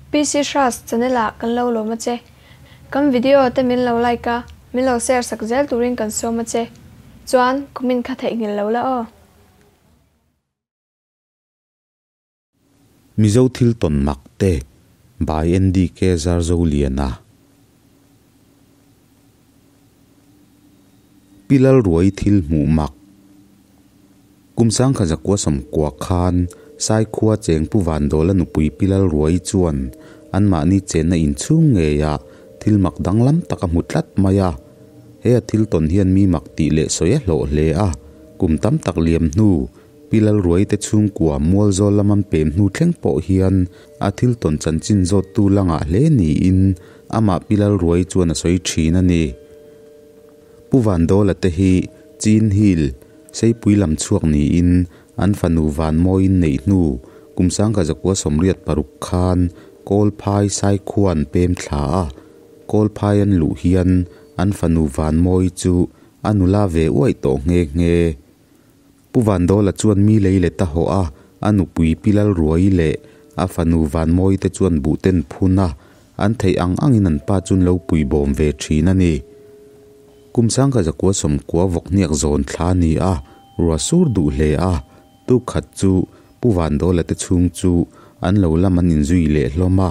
PC Hras channel ah kan lo lawm a che. Kan video te min lo like a, min lo share sak zel turin kan sawm a che. Chuan comment kha theihnghilh lo la aw. Mizo thil tawn mak te by NDK Zarzoliana. Pi Lalruai thil hmuh mak. Kum sangkha zakua sawmkua khan Saikhua cheng Pu Vandawla nupui Pi Lalruai chuan anmahni chenna inchhung ngeiah thil mak danglam tak a hmu tlat mai a. He a thil tawn hian mi mak tih leh sawi a hlawh hle a, kum tam tak liam hnu Pi Lalruai te chhungkua Mualzawl lam an pem hnu thleng pawh hian a thil tawn chanchin zawttu la ngah hle niin amah Pi Lalruai chuan a sawi thin a ni. Pu Vandawla te hi Chin Hill, Seipui lam chhuak niin an fanu Vanmawiin neih hnu kum sangkha zakua 86 khan Kawlphai Saikhua an pem thla a, Kawlphai an luh hian an fanu Vanmawi chu a nula ve uaih tawh nghe nghe. Pu Vandawla chuan mi lei let a hawh a, a nupui Pi Lalruai leh a fanu Vanmawi te chuan buhten phun a, an theih ang angin an pa chu an lo pui bawm ve thin a ni. Kum sangkha zakua sawmkua vawkhniak zawn thla a ni a, ruah sur duh hle a, tuk khat chu Pu Vandawla te chhung chu an lo lam an inzui leh hlawm a,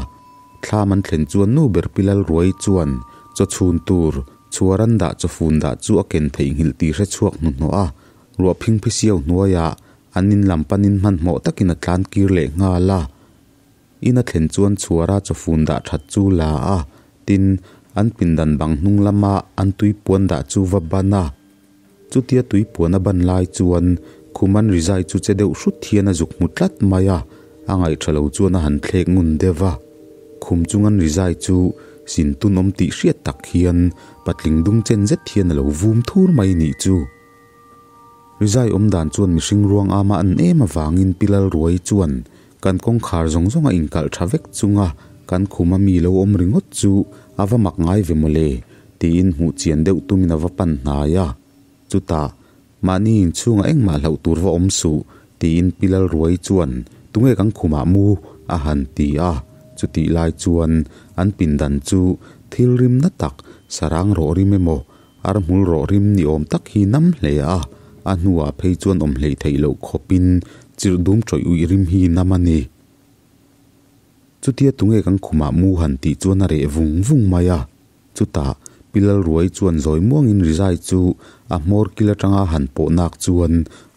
thlam an thlen chuan nu ber Pi Lalruai chuan chaw chhun tur chhuar an dah chaw fun dah chu a ken theihnghilh tih hre chhuak hnuhnawh a, Ruah phingphi siau hnuaiah an in lam panin hmanhmawh takin a tlan kir leh nghal a. In a thlen chuan chhuara chawfun dah that chu la a, tin, an pindan bang hnung lama an tui puan dah chu va ban a. Chutia tui puan a ban lai chuan khum an rizai chu che deuh hrut hian a zuk hmu tlat mai a, a ngaihṭha lo chuan a han thlek ngun deuh a. Khum chung an rizai chu sin tun awm tih hriat tak hian patling dung chen zet hian a lo vum thur mai nih chu. Rizai awm dan chuan mihring ruang ama an em avangin Pi Lalruai chuan kan kawngkhar zawng zawng a inkalh tha vek chunga kan khum a mi lo awm ringawt chu a va mak ngai ve mawle tiin hmuh chian deuh tumin a va pan hnai a. Chutah, mahni inchhungah engmah hlauh tur va awm suh tiin Pi Lalruai chuan tunge kan khumah mu a han ti a. Chutih lai chuan an pindan chu thil rim na tak sarang rawh rim emaw Ar hmul rawh rim ni awm tak hi nam hle a, a hnuah phei chuan awm hleih theih loh khawpin chirh dum tawih uih rim hi nam a ni. Chutia tunge kan khumah mu han tih chuan a reh vung vung mai a, chutah Pi Lalruai chuan zawi muangin rizai chu a hmawr kil atanga han pawh nak chuan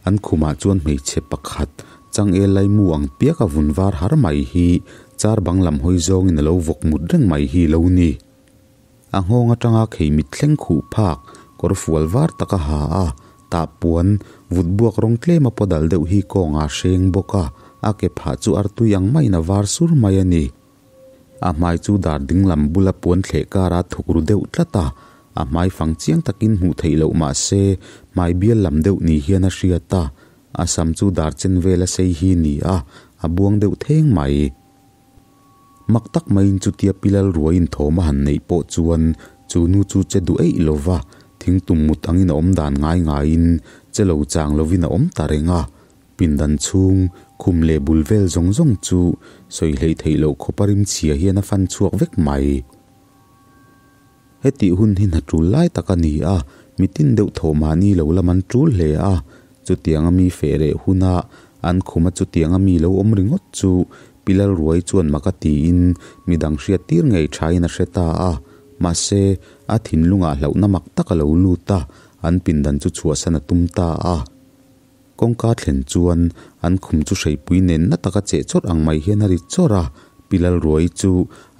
an khumah chuan hmeichhe pakhat changel lai mu ang piak a vun var har mai hi char bang lam hawi zawngin a lo vawk mut reng mai hi lo ni. A nghawng atanga khei mit thleng khuh phak kawr fual var tak a ha a, tah puan vut buak rawng tlem a pawdal deuh hi kawngah a hreng bawk a, a ke phah chu artui ang maiin a var sur mai a ni. A hmai chu dar ding lam bula puan thleh kara thuk ru deuh tlat a, a hmai fang chiang takin hmuh theih loh mah se hmai bial lam deuh ni hian a hriat a, a sam chu dar chen vela sei hi ni a, a buang deuh theng mai. Mak tak maiin chutia Pi Lalruaiin thawm a han neih pawh chuan chu nu chu che duh eih lo va, thing tum mut angin a awm dan ngai ngaiin che lo chang lovin a awm ta reng a. Pindan chhung, khum leh bul vel zawng zawng chu sawi hleih theih loh khawpa rimchhia hian a fan chhuak vek mai. Hetih hun hi hna tul lai tak a ni a, mitin deuh thaw mahni lo lam an tul hle a, chutianga mi feh reh huna an khuma chutianga mi lo awm ringawt chu Pi Lalruai chuan mak a tiin midang hriat tir ngei thain a hre ta a, mahse a thinlungah hlauhna mak tak a lo lut a, an pindan chu chhuahsan a tum ta a. Kawngka thlen chuan an khum chu hreipui nen na taka cheh chawrh ang mai hian a ri chawrh a, Pi Lalruai chu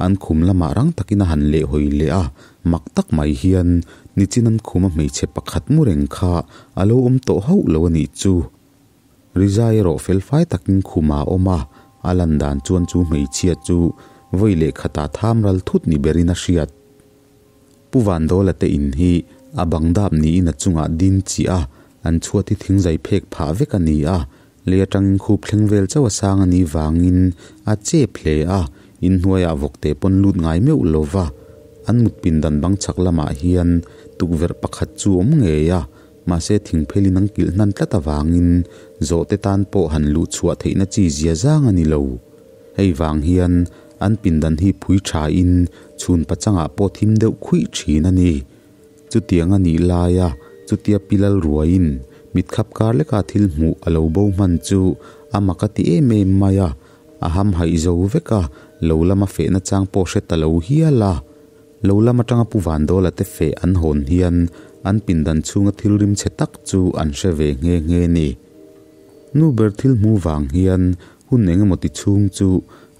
an khum lamah rang takin a han leh hawi leh a, mak tak mai hian nichin an khuma hmeichhe pakhat mu reng kha a lo awm tawh hauh lo a nih chu. Rizai erawh felfai takin khum a awm a, a lan dan chuan chu hmeichhia chu vawi leh khatah tham ral thut ni berin a hriat. Pu Vandawla te in hi a bang dap niin a chungah din chiah a, an chhuat hi thingzai phek phah vek a ni a, lei atangin khup thleng vel chauh a sang a nih vangin a chep hle a, inhnuaiah vawkte pawn lut ngai meuh lo va, an mut pindan bang chhak lamah hian tukverh pakhat chu awm ngei a, mahse thingphelin an kilh hnan tlat avangin zawhte tan pawh han luh chhuah theihna chi zia zang a ni lo. Hei vang hian An pindan hi phui thain chhun pachangah pawh thim deuh khuih thin a ni. Chutiang a nih laia chutia Pi Lalruaiin mitkhap kar leka thil hmuh a lo bo hman chu a mak a ti em em mai a, a hamhaih zo vek a, lo lama fehna chang pawh hre ta lo hial a. Lo lam atanga Pu Vandawla te feh an hawn hian an pindan chhunga thil rim chhe tak chu an hre ve nghe nghe ni. Nu ber thil hmu vang hian hun eng emaw ti chhung chu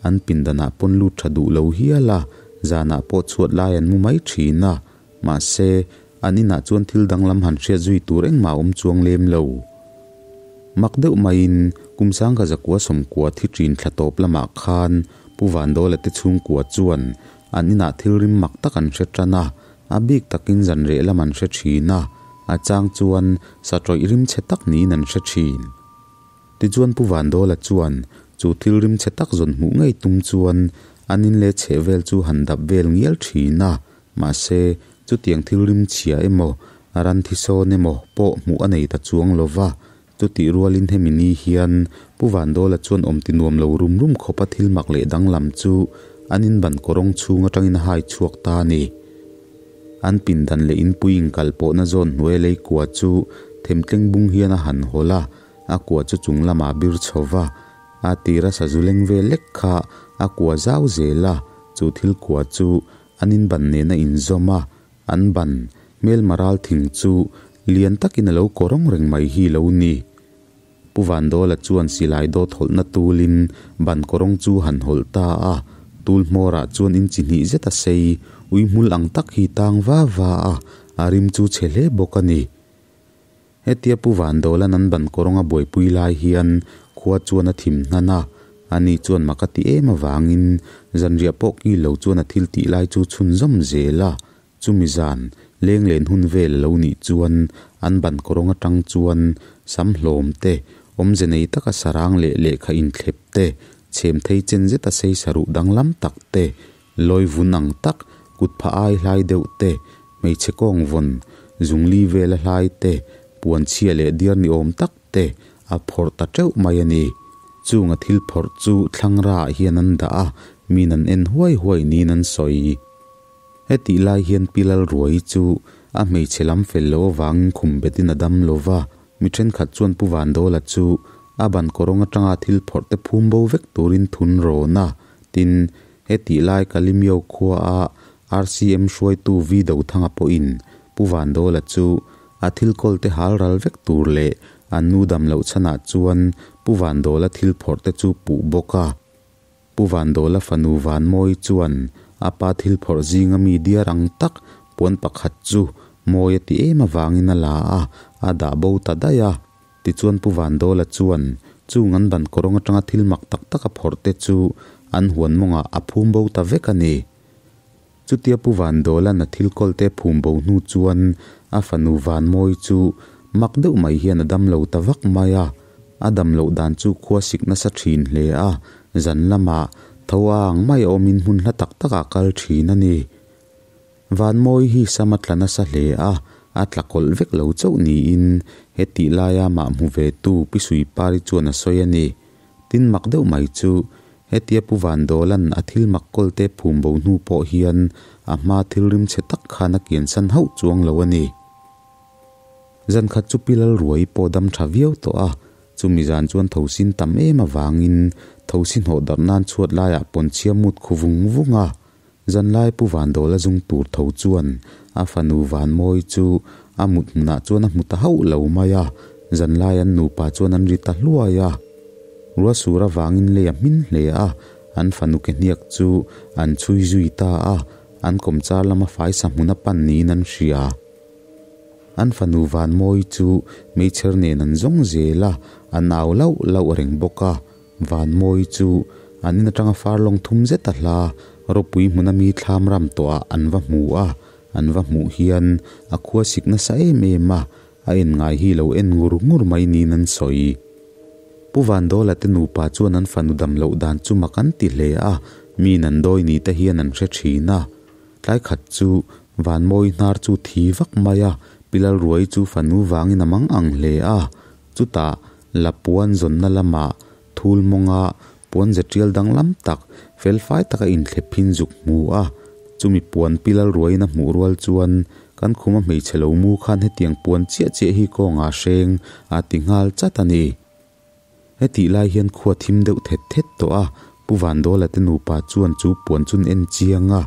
an pindanah pawn lut tha duh lo hial a, zanah pawh chhuat lai an mu mai thin a, mahse, an inah chuan thil danglam han hriat zui tur engmah a awm chuang lem lo. Mak deuh maiin kum sangkha zakua sawmkua thi ṭin thla tawp lamah khan Pu Vandawla te chhungkua chuan an inah thil rim mak tak an hre ṭan a, a bik takin zan reh lam an hre ṭhin a, a chang chuan sa ṭawih rim chhe tak niin an hre ṭhin. Tichuan Pu Vandawla chuan chu thil rim chhe tak zawn hmuh ngei tum chuan an in leh chheh vel chu han dap vel ngial ṭhin a, mahse chutiang thil rim chhia emaw, ran thi sawn emaw pawh hmuh a nei ta chuang lo va, Chutih rualin hemi ni hian Pu Vandawla chuan awm ti nuam lo rum rum khawpa thil mak leh danglam chu an inban kawrawng chhung atangin a hai chhuak ta a ni. An pindan leh inpui inkal pawhna zawn hnuai lei kua chu themtleng bung hian a han hawl a, a kua chu chung lamah bir chho va, a tira sazu leng vel lek kha a kua zau zel a, chu thil kua chu an inban nena inzawm a, An ban hmelma ral thing chu lian takin a lo kawrawng reng mai hi lo ni. Pu Vandawla chuan silai dawt hawlhna tulin ban kawrawng chu han hawlh ta a, tul hmawrah chuan in chi hnih zet a sei, ui hmul ang tak hi tang va va a, a rim chu chhe hle bawk a ni. Hetia Pu Vandawla'n an ban kawrawng a buaipui lai hian khua chuan a thim hnan a, ani chuan mak a ti em avangin zanriah pawh ki lo chuan a thil tih lai chu chhunzawm zel a, chumi zan leng len hun vel a lo nih chuan an ban kawrawng atang chuan sam hlawm te, awmze nei taka sarang leh lehkha inthlep te, chhem thei chen zeta sei saruh danglam tak te, Lawi vun ang tak, kut pha ai hlai deuh te, hmeichhe kawng vawn, zungli vela hlai te, puan chhia leh diar ni awm tak te a phawrh ta teuh mai a ni. Chung a thil phawrh chu thlangra ah hian an dah a, min an en huai huai niin an sawi. Hetih lai hian Pi Lalruai chu a hmeichhe lam fel loh avangin khum betin a dam lo va, mi thenkhat chuan Pu Vandawla chu a ban kawrawng atanga thil phawrh te phum bo vek turin thun rawn a, tin, Hetih lai Kalimio khua a RCM hruaitu V Dothanga pawhin Pu Vandawla chu a thil kawl te hal ral vek tur leh an nu dam loh chhanah chuan Pu Vandawla thil phawrh te chu puh bawk a. Pu Vandawla fanu Vanmawi chuan a pa thil phawrh zinga mi diar ang tak puan pakhat chu mawi a ti em avangin a la a, a dah bo ta daih a. Tichuan Pu Vandawla chuan chung an ban kawrawng atanga thil mak tak tak a phawrh te chu an huan mawngah a phum bo ta vek a ni. Chutia Pu Vandawla'n a thil kawl te phum bo hnu chuan a fanu Vanmawi chu mak deuh mai hian a dam lo ta vak mai a. A dam loh dan chu khua sik nasa thin hle a, zan lamah tho a ang mai a awmin hmun hla tak takah kal thin a ni. Vanmawi hi sam a tla nasa hle a, a tla kawlh vek lo chauh niin hetih laia mah hmu ve tu Pi Suipari chuan a sawi a ni. Tin mak deuh mai chu, hetia Pu Vandawla'n a thil mak kawlte phum bo hnu pawh hian a hma thil rim chhe tak khan a kiansan hauh chuang lo a ni. Zan khat chu Pi Lalruai pawh dam tha viau tawh a, chumi zan chuan thosin tam em avangin thosi hnawh darh nan chhuat laiah pawnchhia mut khu vung vung a, Zanlai Pu Vandawla zung tur tho chuan a fanu Vanmawi chu a mut hmunah chuan a hmu ta hauh lo mai a, zanlai an nupa chuan an ri ta hluai a. Ruasur avangin lei a hmin hle a, an fanu ke hniak chu an chhui zui ta a, an kawmchar lama faisa hmun a pan niin an hria. An fanu Vanmawi chu meichher nen an zawng zel a, an au lauh lauh reng bawk a. Vanmawi chu an in atanga far lawng thum zet a hla ropui hmuna mi thlam ram tawhah an va hmu a, an va hmuh hian a khua sik nasa em em a, a en ngai hi lo en ngur ngur mai niin an sawi. Pu Vandawla te nupa chuan an fanu dam loh dan chu mak an ti hle a, mi nan dawi ni te hian an hre thin a. Tlai khat chu Vanmawi hnar chu thi vak mai a, Pi Lalruai chu fanu vangin a mang ang hle a, chutah La puan zawnna lamah thul mawnga puan ze tial danglam tak, Felfai taka inthlephin zuk hmu a, chumi puan pi Lalruaiin a hmuh rual chuan kan khuma hmeichhe lo mu khan hetiang puan chiah chiah hi kawnga hreng a ti nghal chat a ni. Hetih lai hian khua thim deuh thet thet tawh a, Pu Vandawla te nupa chuan chu puan chun en chiang a,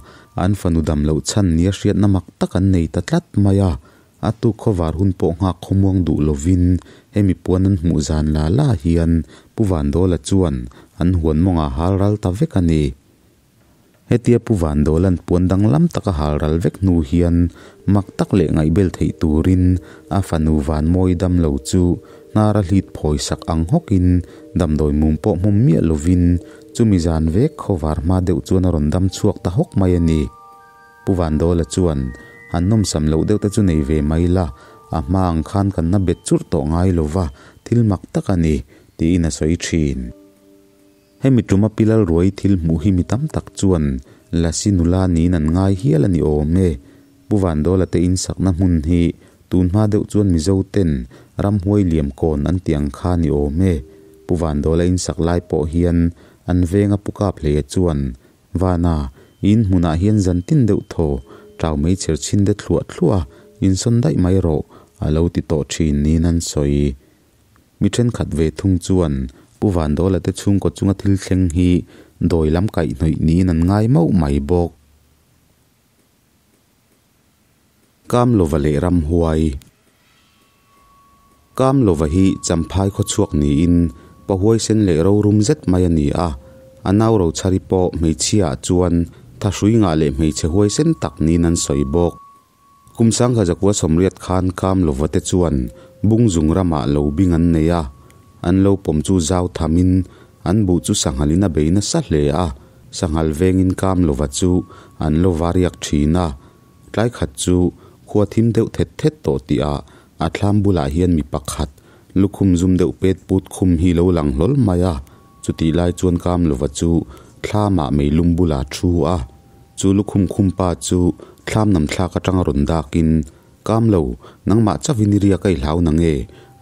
an fanu dam loh chhan nia hriatna mak tak an nei ta tlat mai a. A tuk khawvar hun pawh nghak khawmuang duh lovin hemi puan an hmuh zan la la hian Pu Vandawla chuan an huan mawngah hal ral ta vek a ni. Hetia Pu Vandawla'n puan danglam taka hal ral vek hnu hian mak tak leh ngaihbel theih turin a fanu Vanmawi dam lo chu hnara hlit phawi sak ang hawkin damdawi mum pawh hmawm miah lovin chumi zan vek khawvar hma deuh chuan a rawn dam chhuak ta hawk mai a ni. Pu Vandawla chuan, Han nawmsam loh deuh te chu nei ve mai la, a hma ang khan kan na bet churh tawh ngai lo va, thil mak tak a ni, tiin a sawi thin. Hemi tuma Pi Lalruai thil hmuh hi mi tam tak chuan Lasi nula niin an ngai hial a ni awm e. Pu Vandawla te insakna hmun hi tun hma deuh chuan Mizo ten ramhuai liam kawn an tih ang kha a ni awm e. Pu Vandawla insak lai pawh hian an venga Pu Kaphleia chuan Vana, in hmunah hian zan tin deuh thaw, ṭau mai chher chhin de thluah thluah a, insawn daih mai rawh, a lo ti tawh ṭhin niin an sawi. Mi ṭhenkhat ve thung chuan Pu Vandawla te chhungkaw chunga thil thleng hi dawi lam kaihhnawih niin an ngai mauh mai bawk. Kamlova leh Ramhuai Kamlova hi Champhai khawchhuak niin pahuaisen leh rorum zet mai a ni a, a nau Rochhari pawh hmeichhiaah chuan thahrui ngah leh hmeichhe huaisen tak niin an sawi bawk. Kum sangkha zakua sawmriat khan Kamlova te chuan Bungzung ramah lo bing an nei a, an lo pawm chu zau thamin an buh chu sanghalin a bei nasa hle a, Sanghal vengin Kamlova chu an lo variak thin a, tlai khat chu khua thim deuh thet thet tawh tihah a thlam bulah hian mi pakhat lukhum zum deuh pet put khum hi lo lang hlawl mai a, chutih lai chuan Kamlova chu thlamah meilum bulah thu a, chu lukhum khum pa chu thlam nam thlak atanga rawn dakin, Kamlo, nangmah chauhin i riak a i hlau nange?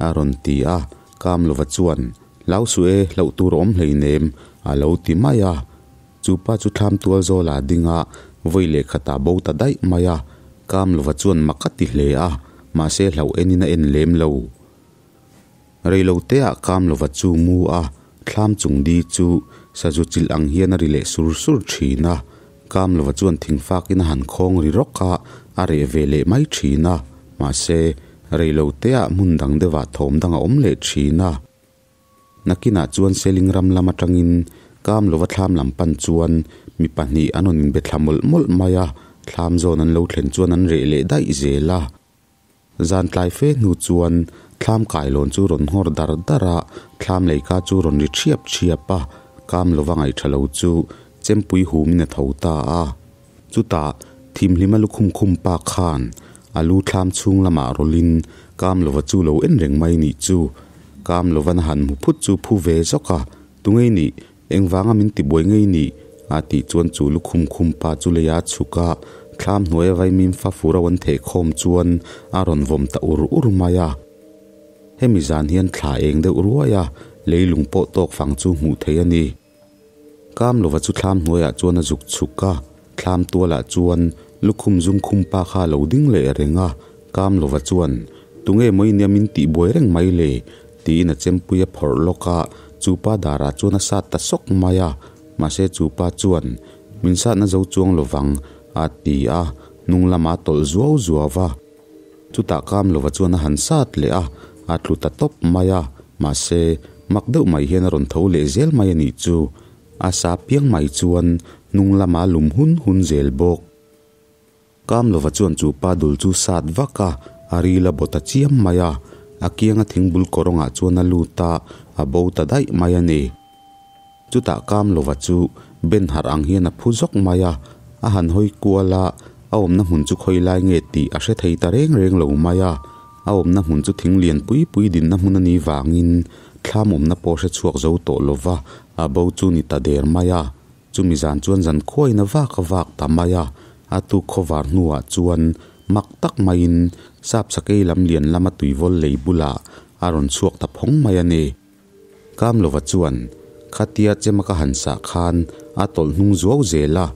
a rawn ti a, Kamlova chuan Hlau suh e, hlauh tur a awm hleinem, a lo ti mai a. Chu pa chu thlam tual zawla ding a, vawi leh khatah bo ta daih mai a. Kamlova chuan mak a ti hle a, mahse hlauh enin a en lem lo. Reiloteah Kamlova chu mu a, thlam chung di chu sazu chilh ang hian a ri leh sur sur thin a. Kamlova chuan thingfakin a han khawng ri rawk a, a reh ve leh mai thin a. Mahse, reiloteah hmun dang deuhah thawm dang a awm leh thin a. Nakinah chuan Seling ram lam atangin Kamlova thlam lam pan chuan mi pahnih an rawn inbe thla mawlh mawlh mai a, thlam zawn an lo thlen chuan an reh leh daih zel a. Zan tlai fe hnu chuan thlam kailawn chu rawn nghawr dar dar a, thlam leika chu rawn ri thiap thiap a, Kamlova ngaihṭha lo chu chempui humin a tho ta a. Chutah, thimhlima lukhum khum pa khan a lu thlam chhung lamah rawlhin Kamlova chu lo en reng mai nih chu. Kamlovan a han hmu phut chu phu ve zawk a, Tu ngei nih? Engvanga min ti buai ngei nih? a tih chuan chu lukhum khum pa chu leia chhuk a, thlam hnuaia vaimim fa fur a wan theh khawm chuan a rawn vawm ta ur ur mai a. Hemi zan hian thla eng deuh ruai a, leilung pawh tawk fang chu hmuh theih a ni. Kamlova chu thlam hnuaiah chuan a zuk chhuk a, thlam tualah chuan lukhum zum khum pa kha a lo ding leh reng a, Kamlova chuan, Tunge maw i nia min tih buai reng mai le? tiin a chempui a phawrh lawk a, chu pa darah chuan a sat ta sawk mai a, mahse chu pa chuan, Min satna zo chuang lovang, a ti a, hnung lamah a tawlh zuau zuau va. Chutah Kamlova chuan a han sat leh a, a tlu ta tawp mai a, mahse, mak deuh mai hian a rawn tho leh zel mai a nih chu. A sa piang mai chuan hnung lama lum hun hun zel bawk. Kamlova chuan chu pa dul chu sat vak a, a ril a bawt a chiam mai a, a kianga thingbul kawrawngah chuan a lut a, a bo ta daih mai a ni. Chutah Kamlova chu ben harh ang hian a phu zawk mai a, a han hawi kual a, a awmna hmun chu khawi lai nge tih a hre thei ta reng reng lo mai a. A awmna hmun chu thing lian pui pui dinna hmun a nih vangin thlam awmna pawh hre chhuak zo tawh lova a bo chu ni ta der mai a. Chumi zan chuan zan khuain a vak a vak ta mai a, a tuk khawvar hnuah chuan mak tak maiin sap sakei lam lian lama tuivawl lei bulah a rawn chhuak ta phawng mai a ni. Kamlova chuan, Khatia chema ka han sah khan A tawlh hnung zuau zel a,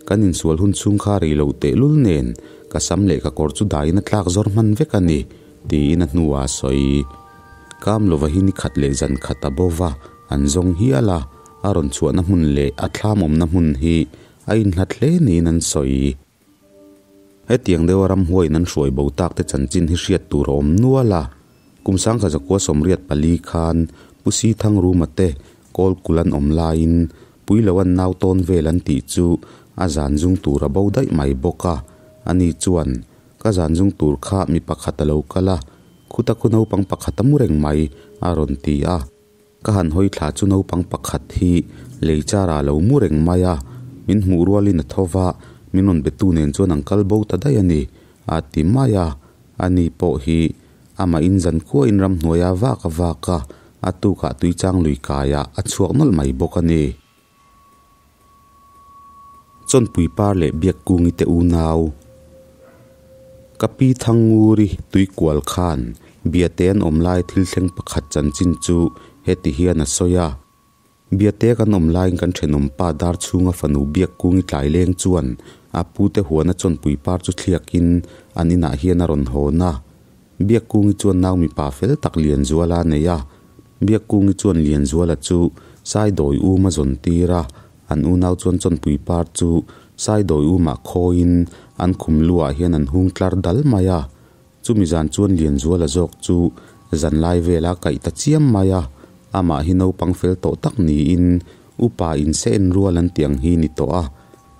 kan insual hun chhung kha rei lo tehlul nen ka sam leh ka kawr chu daiin a tlak zawr hman vek a ni, tiin a hnuah a sawi. Kam lova hi ni khat leh zan khat a bo va, an zawng hial a, a rawn chhuahna hmun leh a thlam awmna hmun hi a inhlat hle niin an sawi. Hetiang deuha ramhuaiin an hruai bo tak te chanchin hi hriat tur a awm nual a. Kum sangkha zakua 84 khan Pu Sithangruma te kawl kul an awm laiin Puilo an nau tawn vel an tih chu a zan zung tur a bo daih mai bawk a. Ani chuan, Ka zan zung tur kha mi pakhat a lo kal a, khuta khu naupang pakhat a mu reng mai, a rawn ti a. Ka han hawi thla chu naupang pakhat hi lei char ah lo mu reng mai a, min hmuh rualin a tho va, min rawn betu nen chuan an kal bo ta daih a ni, a ti mai a. Ani pawh hi amah in zan khuain ramhnuai a vak a vak a, a tukah tuichang lui kaiah a chhuak nawlh mai bawk a ni. Chawnpui par leh Biakkungi te unau. Ka pi Thangnguri tuikual khan Biate an awm lai thil thleng pakhat chanchin chu heti hian a sawi a. Biate kan awm laiin kan thenawm pa dar chhunga fanu Biakkungi tlai leng chuan a pute huana chawnpui par chu thliakin an inah hian a rawn hawn a. Biakkungi chuan nau mipa fel tak Lianzuala a nei a. Biakkungi chuan Lianzuala chu Saidawi um a zawn tir a, an unau chuan chawnpui par chu Saidawi umah khawiin an khum luah hian an hung tlar dal mai a. Chumi zan chuan Lianzuala zawk chu zanlai vela kaih ta chiam mai a, amah hi naupang fel tawh tak niin upa in se en rual an tih ang hi ni tawh a.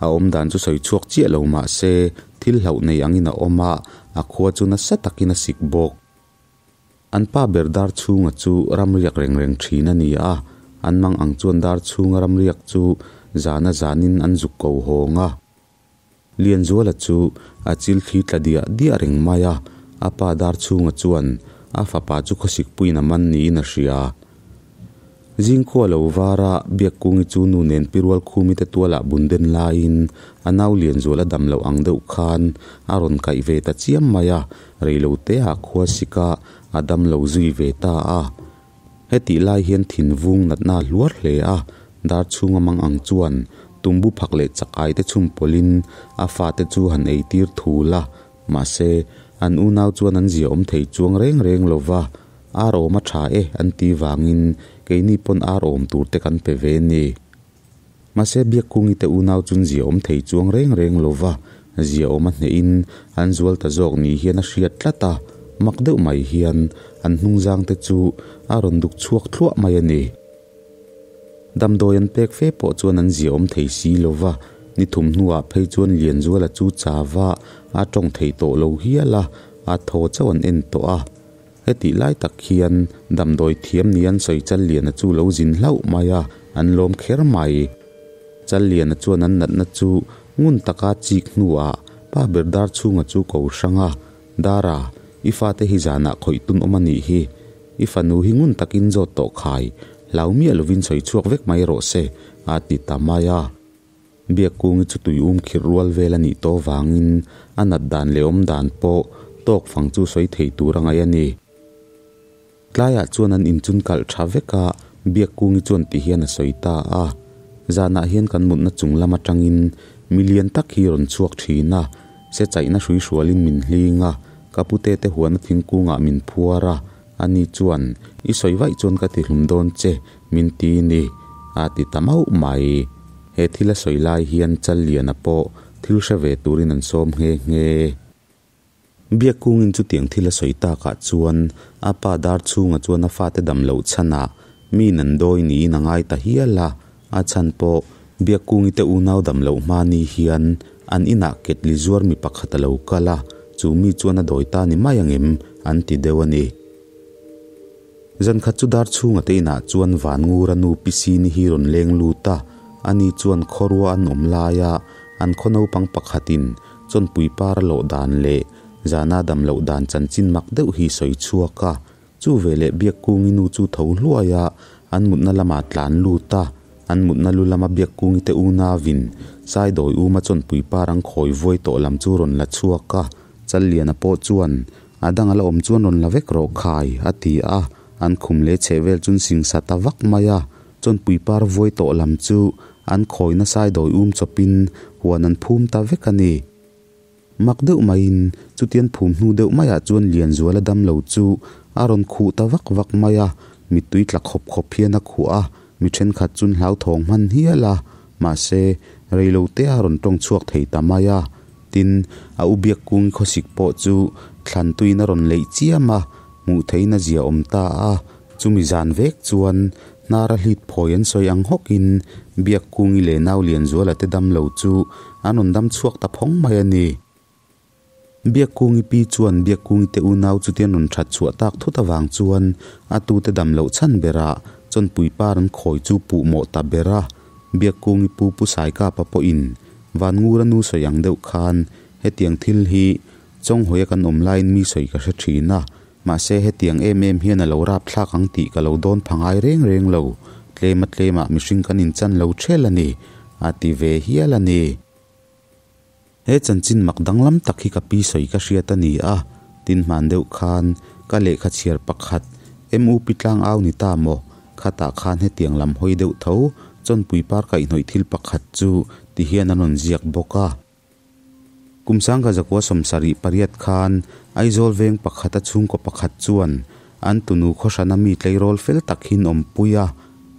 A awmdan chu sawi chhuak chiah lo mah se thil hlauh nei angin a awm a, a khua chu nasa takin a sik bawk. An pa ber dar chhunga chu ramriak reng reng thin a ni a, an mang ang chuan dar chhunga ramriak chu zana zanin an zuk ko hawng a. Lianzuala chu a chil thli tla diah diah reng mai a, a pa dar chhunga chuan a fapa chu khawsikpuiin a man niin a hria. Zingkhua lo vara Biakkungi chu nu nen pi rual khumi te tualah bun den laiin a nau Lianzuala dam loh ang deuh khan a rawn kaih ve ta chiam mai a, reilote ah khua sika a dam lo zui ve ta a. Hetih lai hian thinvung natna a hluar hle a, dar chhunga mang ang chuan tumbu phak leh chakai te chhum pawlhin a fate chu han eitir thul a, mahse an unau chuan an zia awm thei chuang reng reng lo va. Ar awm a tha e an ti vangin keini pawn ar awm tur te kan pe ve ni. Mahse Biakkungi te unau chun zia awm thei chuang reng reng lo va, zia awm a hnehin an zual ta zawk ni hian a hriat tlat a, mak deuh mai hian an hnungzang te chu a rawn duk chhuak thluah mai a ni. Damdawi an pek fe pawh chuan an zia awm thei si lo va, ni thum hnuah phei chuan Lianzuala chu chava a tawng thei tawh lo hial a, a thaw chauh an en tawh a. Hetih lai tak hian damdawi thiam ni an sawi Challiana chu lo zin hlauh mai a, an lawm kher mai. Challiana chuan an natna chu ngun taka chik hnuah pa ber dar chhunga chu ko hrang a, Dara, i fate hi zanah khawih tun awm a nih hi. I fanu hi ngun takin zawt tawh khai, hlau miah lovin sawi chhuak vek mai rawh se, a ti ta mai a. Biakkungi chu tui um khirh rual vel a nih tawh vangin a nat dan leh awm dan pawh tawk fang chu sawi thei tur a ngaih a ni. Tlaiah chuan an inchun kalh tha vek a, Biakkungi chuan ti hian a sawi ta a. Zanah hian kan mutna chung lam atangin mi lian tak hi rawn chhuak thin a, se chaihna hrui hrualin min hling a, ka pute te huana thingkungah min phuar a, ani chuan i sawi vaih chuan ka ti hlum dawn che Min ti ni, a ti ta mauh mai. He thil a sawi lai hian Challiana pawh thil hre ve turin an sawm nghe nghe. Biakkungin chutiang thil a sawi takah chuan a pa dar chhunga chuan a fate dam loh chhanah mi nan dawi niin a ngai ta hial a, a chhan pawh Biakkungi te unau dam loh hma ni hian an inah ketli zuar mi pakhat a lo kal a, chu mi chuan a dawi ta ni mai angem an ti deuh a ni. Zan khat chu dar chhunga te inah chuan van ngura nu Pi Sini hi rawn leng lut a, ani chuan khawrua an awm laia an khaw naupang pakhatin chawnpui par a lawh dan leh zana dam loh dan chanchin mak deuh hi sawi chhuak a, chu veleh Biakkungi nu chu tho hluai a, an mutna lamah tlan lut a, an mutna lu lama Biakkungi te unauin Saidawi uma chawnpui par an khawi vuai tawh lam chu rawn la chhuak a, Challiana pawh chuan A dang a la awm chuan rawn la vek rawh khai, a ti a, an khum leh chheh vel chuan singsa ta vak mai a, chawnpui par vuai tawh lam chu an khawina saidawi um chawpin huan an phum ta vek a ni. Mak deuh maiin chutian phum hnu deuh maiah chuan Lianzuala damlo chu a rawn khuh ta vak vak mai a, mittui tla khawp khawp hian a khuh a, mi thenkhat chuan hlauthawng hman hial a, mahse reilote a rawn tawng chhuak thei ta mai a. Tin, a u Biakkung khawsik pawh chu thlan tuiin a rawn leih chiam a, hmuh theihin a zia awm ta a. Chumi zan vek chuan hnara hlit phawi an sawi ang hawkin Biakkungi leh nau Lianzuala te damlo chu an rawn dam chhuak ta phawng mai a ni. Biakkungi pi chuan Biakkungi te unau chutian rawn that chhuah tak thut avang chuan a tute dam loh chhan berah chawnpui par an khawi chu puh mawh ta ber a. Biakkungi pu Pu Saikapa pawhin Vangura nu sawi ang deuh khan hetiang thil hi Chawnghawia kan awm laiin mi sawi ka hre thin a, mahse hetiang em em hian a lo rap thlak ang tih ka lo dawn pha ngai reng reng lo, tlema tlemah mihring kan inchan lo ṭhel a ni, a ti ve hial a ni. He chanchin mak danglam tak hi ka pi sawi ka hriat a ni a, tin hman deuh khan ka lehkha chhiar pakhat MUP tlang au ni ta maw, khatah khan hetiang lam hawi deuh tho chawnpui par kaihhnawih thil pakhat chu ti hian an rawn ziak bawk a. Kum sangka zakua 78 khan Aizawl veng pakhata chhungkaw pakhat chuan an tunu khawhrana mi tleirawl fel tak hin awmpui a,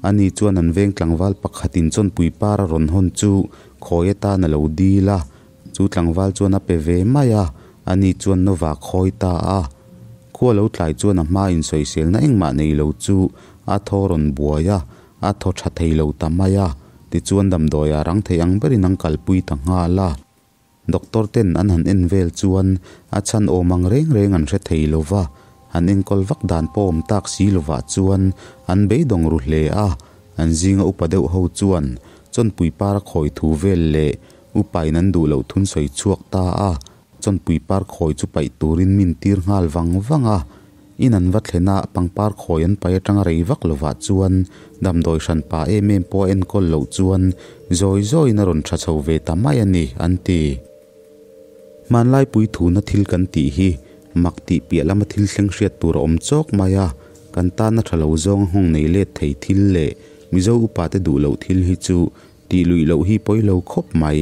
ani chuan an veng tlangval pakhatin chawnpui par a rawn hawn chu khawi atan a lo dil a, chu tlangval chuan a pe ve mai a, ani chuan nawva khawi ta a. Khua lo tlai chuan a hma insawiselna engmah nei lo chu a thaw rawn buai a, A thaw tha thei lo ta mai a, tichuan damdawi a rang thei ang berin an kalpui ta nghal a. Doctor ten an han en vel chuan a chhan awm ang reng reng an hre thei lo va, han enkawl vak dan pawh awm tak si lovah chuan an beidawng ru hle a. An zinga upa deuh ho chuan chawnpui par a khawi thu vel leh upain an duh loh thun sawi chhuak ta a. Chawnpui par khawi chu paih turin min tir nghal vang vang a, in an va thlen a, pangpar khawi an paih atanga rei vak lovah chuan damdawi hran pa em em pawh a enkawl loh chuan zawi zawiin a rawn tha chho ve ta mai a ni, an ti. Hmanlai puithuna thil kan tih hi mak tih piah lama thil thleng hriat tur a awm chawk mai a, kan tana tha lo zawnga nghawng nei let thei thil leh Mizo upate duh loh thil hi chu Tih luih loh hi pawi lo khawp mai.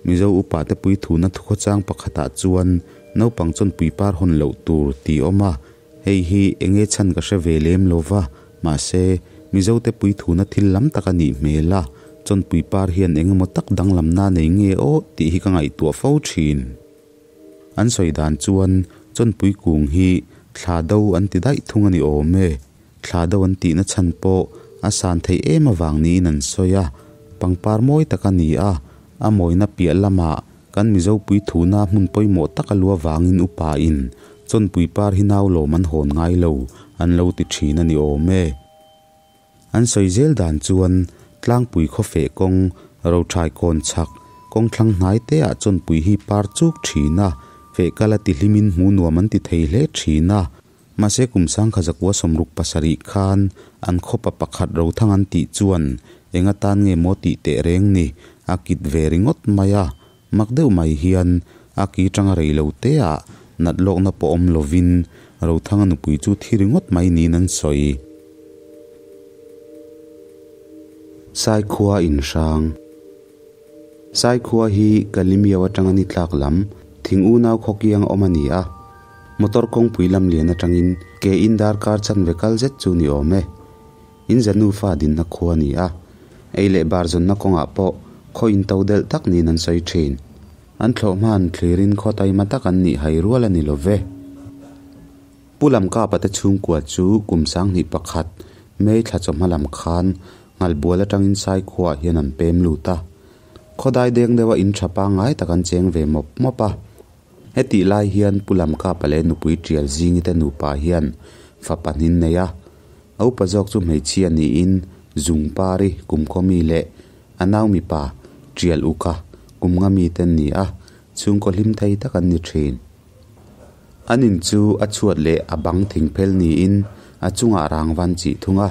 Mizo upa te puithuna thukhawchang pakhatah chuan naupang chuan puipar hawn loh tur tih awm a, hei hi enge chhan ka hre ve lem lo va, mahse Mizo te puithuna thil lam tak a nih hmel a, chawn puipar hian eng emaw tak danglamna nei nge aw tih hi ka ngaihtuah fo thin. An sawi dan chuan chawnpui kung hi thla do an ti daih thung a ni awm e. Thla do an tihna chhan pawh a san theih em avang niin an sawi a, pangpar mawi tak a ni a, a mawina piah lamah kan Mizopui thuna hmun pawimawh tak a lu avangin upain chawnpui par hi nau lawm an hawn ngai lo an lo ti thin a ni awm e. An sawi zel dan chuan tlangpui khawfeh kawng rothai kawn chhak kawng thlang hnai te ah chawnpui hi par chuk thin a, feh kal a ti hlimin hmuh nuam an ti thei hle thin a, Mahse kum 1967 khan an khawpa pakhat Rothang an tih chuan eng atan nge maw tih teh reng ni a kit ve ringawt mai a, mak deuh mai hian a ki tanga rei lo te ah nat lawkna pawh awm lovin Rothanga nupui chu thi ringawt mai niin an sawi. Saikhua inhrang. Saikhua hi Kalimiau atanga ni tlak lam thing unau khawkiang awm a ni a. Motor kawngpui lam lian atangin ke in darkar chanve kal zet chu ni awm e. In za nufa dinna khua a ni a, ei leh bar zawnna kawngah pawh khaw in to delh tak niin an sawi thin. An thlawh hman thlirin khaw taima tak an nih hai rual a ni lo ve. Pu Lamkapa te chhungkua chu kum 2001 May thla chawhma lam khan Nghalbual atangin Saikhuaah hian an pem lut a. Khawdai deng deuha in tha pangngai tak an cheng ve mawp mawp a. Hetih lai hian Pu Lamkapa leh nupui Tial Zingi te nupa hian fa pahnin nei a, a upa zawk chu hmeichhia niin Zungpari Kumkhawmi leh a nau mipa Tial Uka Kumngami te an ni a, chhungkaw hlim thei tak an ni thin. An in chu a chhuat leh a bang thingphel niin a chungah rangva an chih thung a,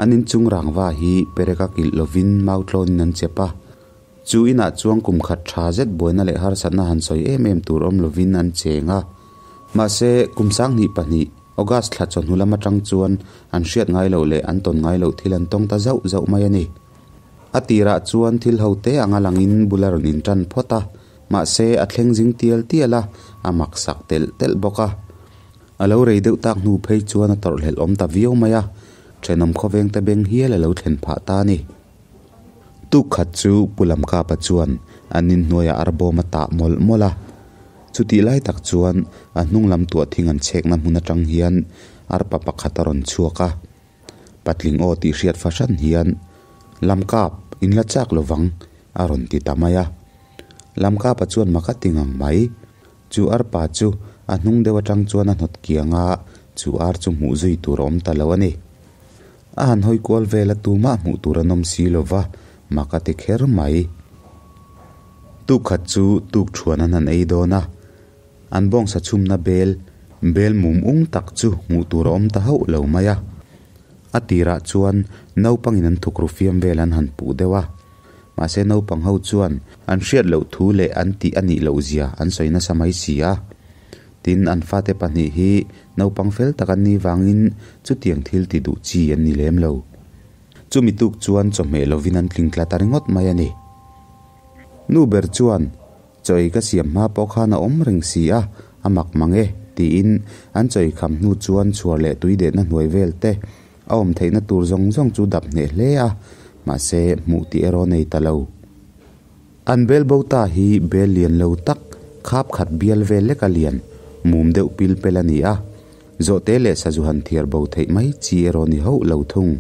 an inchung rangva hi pereka kilh lovin mautlawnin an chep a. Chu inah chuan kum khat tha zet buaina leh harsatna han sawi em em tur awm lovin an cheng a. Mahse, kum 2002, August thla chawhnu lam atang chuan an hriat ngai loh leh an tawn ngai loh thil an tawng ta zauh zauh mai a ni. A tirah chuan thil ho te anga langin bul a rawn intan phawt a, mahse a thleng zing tial tial a, a mak sak telh telh bawk a. A lo rei deuh tak hnu phei chuan a tawrhhlelh awm ta viau mai a, thenawm khawveng te beng hial a lo thlen phah ta a ni. Tuk khat chu Pu Lamkapa chuan an inhnuaiah arbawm a tah mawlh mawlh a. Chutih lai tak chuan a hnung lam tuah thing an chhekna hmun atang hian arpa pakhat a rawn chhuak a. Patling aw tih hriat fahran hian, Lamkap, in la chak lovang, a rawn ti ta mai a. Lamkapa chuan mak a ti ngang mai. Chu arpa chu a hnung deuh atang chuan a hnawt kiang a, chu ar chu hmuh zui tur a awm ta lo a ni. A han hawi kual vel a tumah hmuh tur an awm si lo va, mak a ti kher mai. Tuk khat chu tuk thuan an han ei dawn a, an bawngsa chhumna bel, bel mum ung tak chu hmuh tur a awm ta hauh lo mai a. A tirah chuan naupangin an thukru fiam vel an han puh deuh a. Mahse naupang ho chuan an hriat loh thu leh an tih a nih loh zia an sawi nasa mai si a. Tin, an fate pahnih hi naupang fel tak an nih vangin chutiang thil ti duh chi an ni lem lo. Chumi tuk chuan chawhmeh lovin an tling tla ta ringawt mai a ni. Nu ber chuan, Chaw ei ka siam hma pawh khan a awm reng si a, a mak mang e, tiin an chaw ei kham hnu chuan chhuar leh tui dehna hnuai vel te a awm theihna tur zawng zawng chu dap hneh hle a, mahse hmuh tih erawh nei ta lo. An bel bo ta hi bel lian lo tak, khap khat bial vel lek a lian, mum deuh pil pel a ni a, zawhte leh sazu han thiar bo theih mai chi erawh ni hauh lo thung.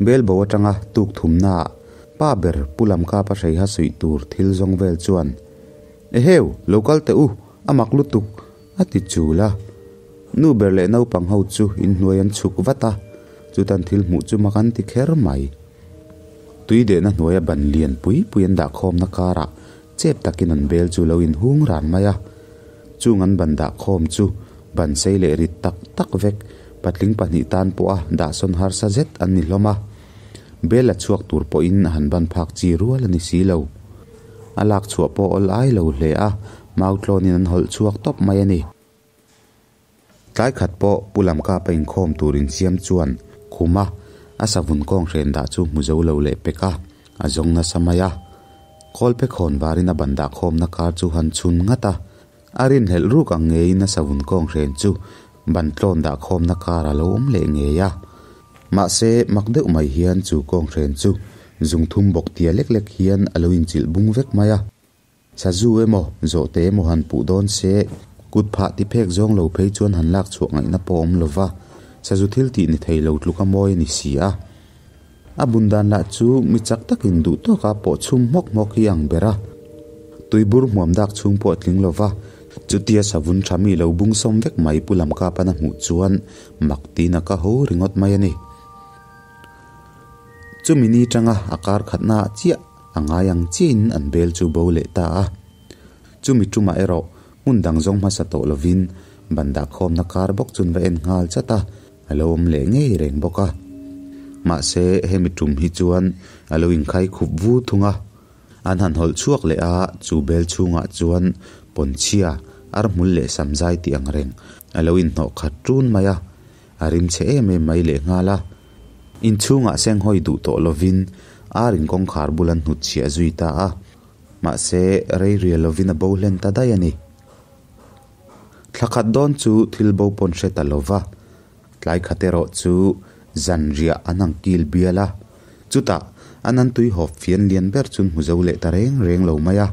Bel bo atanga tuk thumnaah pa ber Pu Lamkapa hreiha suih tur thil zawng vel chuan, Eheu, lo kal teh u, a mak lutuk, a ti chul a. Nu ber leh naupang ho chu inhnuai an chhuk vat a, chutan thil hmuh chu mak an ti kher mai. Tui dehna hnuaia ban lian pui pui an dah khawmna karah chep takin an bel chu lo inhung ran mai a. Chung an ban dah khawm chu ban sei leh rit tak tak vek patling pahnih tan pawha dahsawn harsa zet an ni hlawm a. Bel la chhuak tur pawhin han ban phak chi rual a ni si lo. A lak chhuah pawh awl ai lo hle a, mau tlawnin an hawlh chhuak tawp mai a ni. Tlai khat pawh Pu Lamkapa inkhawm tur insiam chuan khuma a savun kawng hren dah chu hmu zo lo leh pek a, a zawng nasa mai a. Kawlpe khawn varin a ban dah khawmna kar chu han chhun ngat a, a rinhlelh ruk ang ngeiin a savun kawng hren chu ban tlawn dah khawmna kar a lo awm leh ngei a. Mahse, mak deuh mai hian chu kawng hren chu zungthum bawk tia lek lek hian a lo inchilh bung vek mai a. Sazu emaw, zawhte emaw han puh dawn se, kut phah ti phek zawng lo phei chuan han lak chhuah ngaihna pawh awm lo va, sazu thil tih ni thei lo tluka mawi a ni si a. A bun dan lah chu mi chak takin duh tawka pawh chhum hmawk hmawk hi ang ber a. Tuibur hmuam dak chhung pawh a tling lo va, chutia savun tha mi lo bung sawm vek mai Pu Lamkapan a hmuh chuan mak tiin a ka ho ringawt mai a ni. Chumi ni tanga a kar khatnaah chiah A ngai ang chiahin an bel chu bo leh ta a. Chumi tumah erawh hmun dang zawng hmasa tawh lovin ban dah khawmna kar bawk chun va en nghal chat a, a lo awm leh ngei reng bawk a. Mahse, hemi tum hi chuan a lo inkhai khup vu thung a. An han hawlh chhuak leh a, chu bel chhungah chuan pawnchhia, arhmul leh samzai tih ang reng a lo inhnawh khat ṭun mai a. A rim chhe em em mai leh nghal a. Inchhungah senghawi duh tawh lovin ar in kawngkhar bul an hnut chhiah zui ta a. Mahse, rei rial lovin a bo hlen ta daih a ni. Thla khat dawn chu thil bo pawn hre ta lova, tlai khat erawh chu zan riah an ang kil bial a. Chutah, an an tui hawp fian lian ber chun hmu zo leh ta reng reng lo mai a.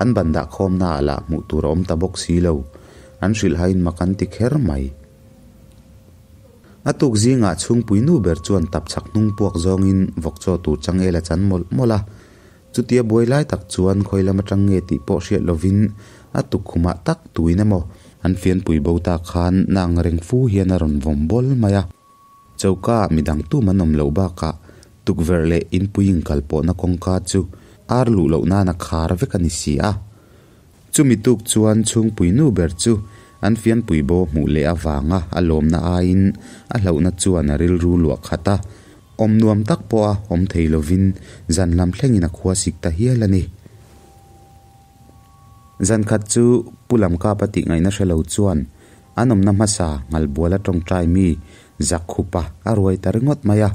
An ban dah khawmnaah lah hmuh tur a awm ta bawk si lo. An hrilhhain mak an ti kher mai. A tuk zingah chhungpui nu ber chuan tap chhak hnung puak zawngin vawk chaw tur changel a chan mawlh mawlh a. Chutia buai lai tak chuan khawi lam atang nge tih pawh hriat lovin a tukkhumah tak tuin emaw an fianpui bo ta khan na ang reng fu hian a rawn vawm bawl mai a. Choka ah midang tum an awm loh bakah tukverh leh inpui inkal pawhna kawngka chu ar luh loh nan a khar vek a ni si a. Chumi tuk chuan chhungpui nu ber chu an fianpui bo hmuh leh avanga a lawmna aiin a hlauhna chuan a rilru luah khat a, awm nuam tak pawha awm thei lovin zan lam thlengin a khua sik ta hial a ni. Zan khat chu Pu Lamkapa tih ngaihna hre lo chuan an awmna hmasa Ngalbuala tawngtai mi Zakhupa a ruai ta ringawt mai a.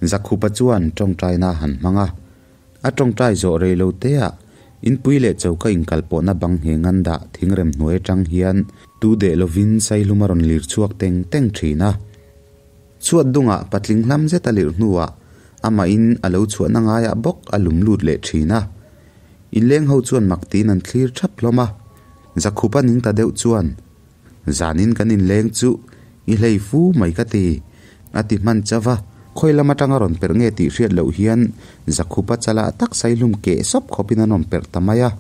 Zakhupa chuan tawngtaina a han hmang a. A tawngtai zawh rei lo teah inpui leh choka inkalpawhna bang ngheng an dah thingrem hnuai atang hian tu deh lovin Saihlum a rawn lir chhuak teng teng thin a. Chhuat dungah patling hlam zet a lirh hnuah amahin a lo chhuahna ngaiah bawk a lum lut leh thin a. Inleng ho chuan mak tiin an thlir thap hlawm a. Zakhupa ning ta deuh chuan, Zanin kan inleng chu i hlei fu mai ka ti, a ti hman chauh a. Khawi lam atanga rawn perh nge tih hriat loh hian Zakhupa chalah tak saihlum keh sawp khawpin an rawn perh ta mai a.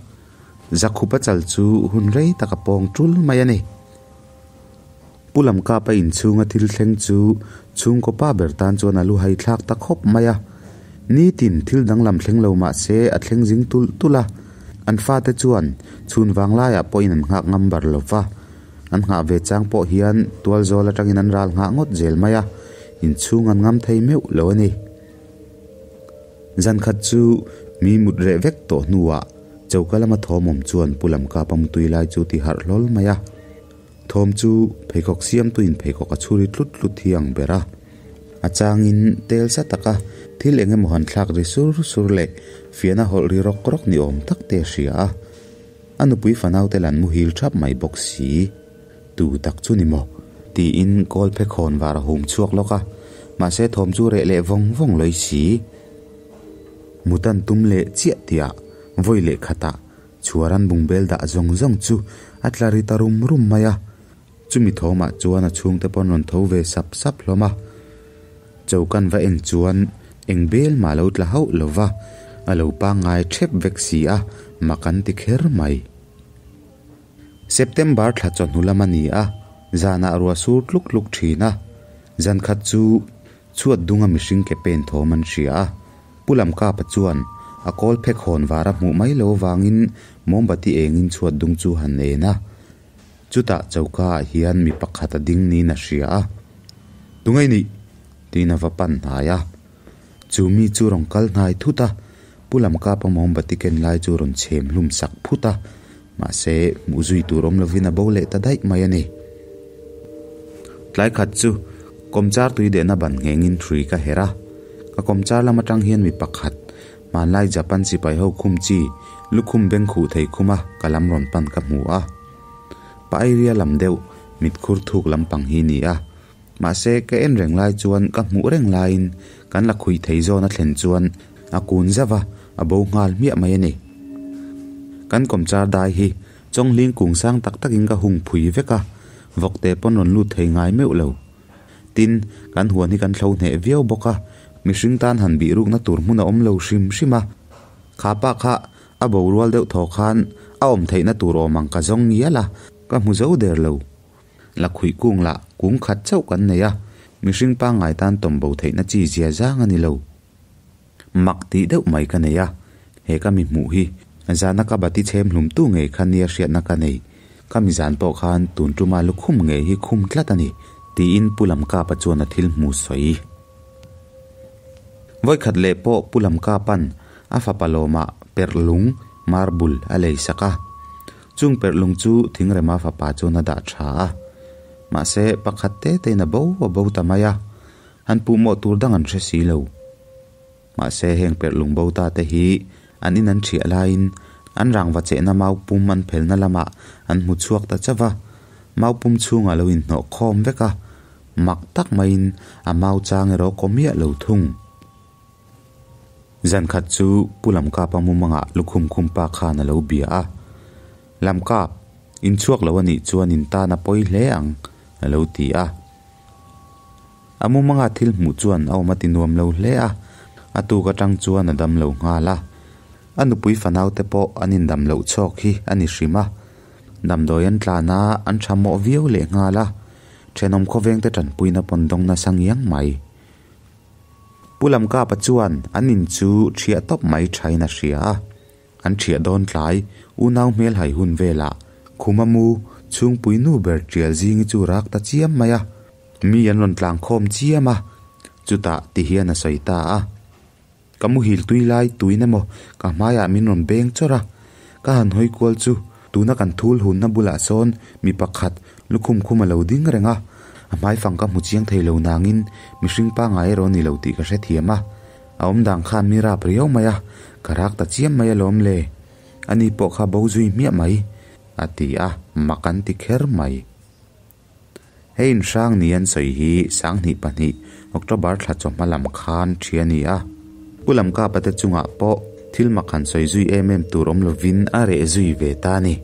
Zakhupa chal chu hun rei tak a pawng tul mai a ni. Pu Lamkapa inchhunga thil thleng chu chhungkaw pa ber tan chuan a lu hai thlak ta khawp mai a. Nitin thil danglam thleng lo mah se a thleng zing tulh tulh a. An fate chuan chhun vanglaiah pawhin an nghak ngam bar lo va. An nghah ve chang pawh hian tualzawl atangin an ral nghah ngawt zel mai a, inchhung an ngam thei meuh lo a ni. Zan khat chu mi mut reh vek tawh hnuah choka lama thawmawm chuan Pu Lamkapa mutui lai chu ti harh hlawl mai a. Thawm chu pheikhawk siamtuin pheikhawk a chhuri tlut tlut hi ang ber a. A changin tel sa taka thil eng emaw han thlak ri sur sur leh fiahna hawlh ri rawk rawk ni awm tak te a hria a. A nupui fanaute lan muhil thap mai bawk si. Tu tak chu ni maw? Tiin kawl phekhawn var a hum chhuak lawk a, mahse thawm chu reh leh vawng vawng lawih si. Mutan tum leh chiah tihah vawi leh khatah Chhuaran bungbel dah zawng zawng chu a tla ri ta rum rum mai a, chumi thawmah chuan a chhungte pawn rawn tho ve sap sap hlawm a. Chokan va en chuan eng bel mah lo tla hauh lo va, a lo pangngai thep vek si a, mak an ti kher mai. September thla chawhnu lam a ni a, zanah ruah sur tluk tluk thin a, zan khat chu chhuat dunga mihring ke pen thawm an hria a. Pu Lamkapa chuan a kawl phek hawn var a hmuh mai lo avangin mawmbati engin chhuat dung chu han en a. Chutah choka ah hian mi pakhat a ding niin a hria a. Tunge nih? tiin a va pan hnai a. Chu mi chu rawn kal hnai thut a, Pu Lamkapa mawmbati ken lai chu rawn chhem hlum sak phut a. Mahse, hmuh zui tur awm lovin a bo leh ta daih mai a ni. Tlai khat chu kawmchar tui dehna ban nghengin hrui ka herh a. Ka kawmchar lam atang hian mi pakhat, hmanlai Japan sipai ho khum chi, lukhum beng khuh thei khuma ka lam rawn pan ka hmu a. Pa area lam deuh, mitkhur thuk lampang hi ni a. Mahse, ka en reng lai chuan ka hmuh reng laiin kan la khuih thei zawn a thlen chuan a kun zauh a, a bo nghal hmiah mai a ni. Kan kawmchar dai hi chawnghling kung sang tak takin ka hung phui vek a, vawkte pawn rawn lut thei ngai meuh lo. Tin, kan huan hi kan thlo hneh viau bawk a, mihring tan han bih rukna tur hmun a awm lo hrim hrim a. Kha pa kha a borual deuh thaw khan a awm theihna tur awm ang ka zawng ngial a, ka hmu zo der lo. La khuih kung lah kung khat chauh kan nei a, mihring pangngai tan tawm bo theihna chi zia zang a ni lo. Mak tih deuh mai ka nei a, he ka mi hmuh hi zana ka bati chhem hlum tu ngei kha nia hriatna ka nei. Ka mi zan pawh khan tun tuma lukhum ngei hi khum tlat a ni, tiin Pu Lamkapa chuan a thil hmu sawi. Vawikhat leh pawh Pu Lamkapa'n a fapa lawmah perhlung, marble, a lei sak a. Chung perh lung chu Thingrema fapa chuan a dah tha a. Mahse, pakhat te tein a bo a bo ta mai a, han puhmawh tur dang an hre si lo. Mahse, heng perh lung bo ta te hi an in an thiah laiin an rangva chehna mau pum an phelna lamah an hmu chhuak ta chauh va, mau pum chhungah lo inhnawh khawm vek a, mak tak maiin a mau chang erawh kaw miah lo thung. Zan khat chu Pu Lamkapa mumangah lukhum khum pa khan a lo bia a. Lamkap, in chhuak lo a nih chuan in tan a pawi hle ang, a lo ti a. A mumanga thil hmuh chuan a awm a ti nuam lo hle a, a tuk atang chuan a dam lo nghal a. A nupui fanaute pawh an indam loh chhawk hi a ni hrim a. Damdawi an tlan a, an tha mawh viau leh nghal a. Thenawm khawvengte tanpuina pawn dawng nasa ngiang mai. Pu Lamkapa chuan an in chu ṭhiah tawp mai ṭhain a hria a, an ṭhiah dawn tlai unau hmel hai hun velah khuma mu chhungpui nu ber ṭial zingi chu rak ta chiam mai a, mi an rawn tlang khawm chiam a, chutah ti hian a sawi ta a. Ka muhil tui lai tuin emaw ka hmaiah min rawn beng chawrh a, ka han hawi kual chu tuna kan thul hunna bulah sawn mi pakhat lukhum khum a lo ding reng a, A hmaifang ka hmu chiang thei lo nangin mihring pangngai erawh a ni lo tih ka hrethiam a. A awmdan khan mi rap riau mai a, ka rak ta chiam mai alawm le. Ani pawh kha bo zui hmiah mai, a ti a, mak an ti kher mai. Hei inhrang ni an sawi hi 2002 October thla chawhma lam khan thi a ni a. Pu Lamkapa te chungah pawh thil mak han sawi zui em em tur awm lovin a reh zui ve ta a ni.